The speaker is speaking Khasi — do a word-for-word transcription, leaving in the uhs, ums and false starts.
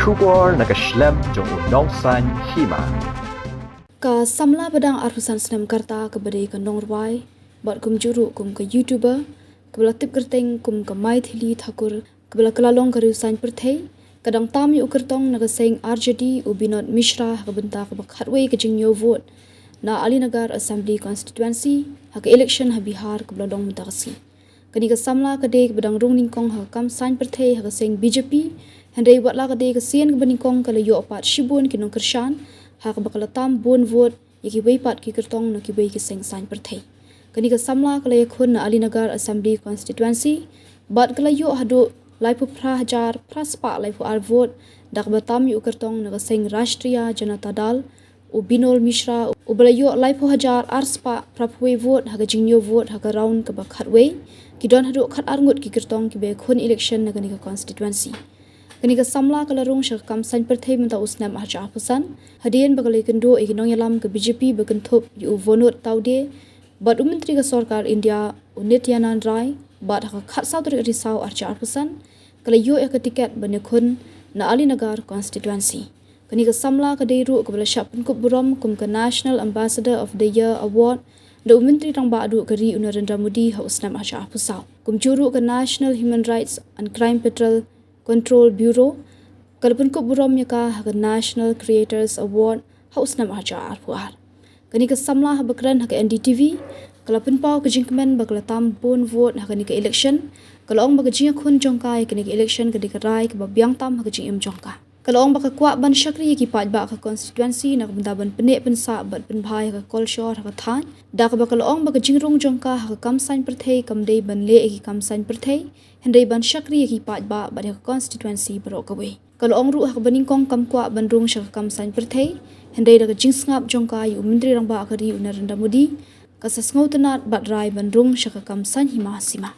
Khubor na ka shlem jong u nongsan hima. Ka samla ba dang arphew san snem ka rta kaba dei ka nongrwai bad kumjuh ruh kum ka YouTuber kaba la tip kyrteng kum ka Maithili Thakur kaba la kylla long ka riew saiñ pyrthei ka dang tam ïa u kyrtong na ka seng R J D u Binod Mishra ha ka bynta kaba khatwei ka jingñiew vote na Alinagar Assembly Constituency ha ka election ha Bihar kaba la long mynta ka sngi. Kane ka samla ka dei kaba dang rung nyngkong ha ka kam saiñ pyrthei ha ka seng B J P, hynrei wat la ka dei ka sien kaba nyngkong ka la ïoh pat shibun ki nongkyrshan ha kaba ka la tam bun vote ïa kiwei pat ki kyrtong na kiwei ki seng saiñ pyrthei. Kane ka samla ka la ïakhun na Alinagar Assembly Constituency bad ka la ïoh haduh laiphew phra hajar phra spah laiphew ar vote da kaba tam ïa u kyrtong na ka seng Rashtriya Janata Dal u Binod Mishra uba la ïoh laiphew hajar ar spah phraphew wei vote ha ka jingñiew vote ha ka round kaba khatwei. Ki don haduh khatar ngut ki kyrtong kiba ïakhun election na kane ka constituency. Kane ka samla ka la rung sha ka kam saiñ pyrthei mynta u snem arhajar arphew san hadien ba ka la ïakynduh ïa ki nongïalam ka B J P ba kynthup ïa u Vinod Tawde bad u Myntri ka Sorkar India u Nityanand Rai bad ha ka khatsaw tarik Risaw arhajar arphew san ka la ïoh ïa ka tiket ban ïakhun na Alinagar constituency. Kane ka samla ka dei ruh kaba la shah pynkup burom kum ka National Ambassador of the Year Award da u Myntri Rangbah duh ka ri u Narendra Modi ha u snem arhajar arphew saw. Kumjuh ruh ka National Human Rights and Crime Patrol Control Bureau ka la pynkup burom ïa ka ha ka National Creators Award ha u snem arhajar arphew ar. Kane ka samla haba kren ha ka N D T V ka la pynpaw ka jingkmen ba ka la tam bun vote ha kane ka election. Ka la ong ba ka jingïakhun jong ka ïa kane ka election ka dei ka rai kaba biang tam ha ka jingim jong ka. Ka la ong ba ka kwah ban shakri ïa ki paidbah ka constituency na ka bynta ban pynneh pynsah bad pynbha ïa ka kolshor ha ka thaiñ. Da kaba ka la ong ba ka jingrung jong ka ha ka kam saiñ pyrthei kam dei ban leh ïa ki kam saiñ pyrthei hynrei ban shakri ïa ki paidbah bad ïa ka constituency baroh kawei. Ka la ong ruh ha kaba nyngkong kam kwah ban rung sha ka kam saiñ pyrthei hynrei da ka jingsngap jong ka ïa u Myntri Rangbah ka ri u Narendra Modi ka sa sngewtynnad bad rai ban rung sha ka kam saiñ hima sima.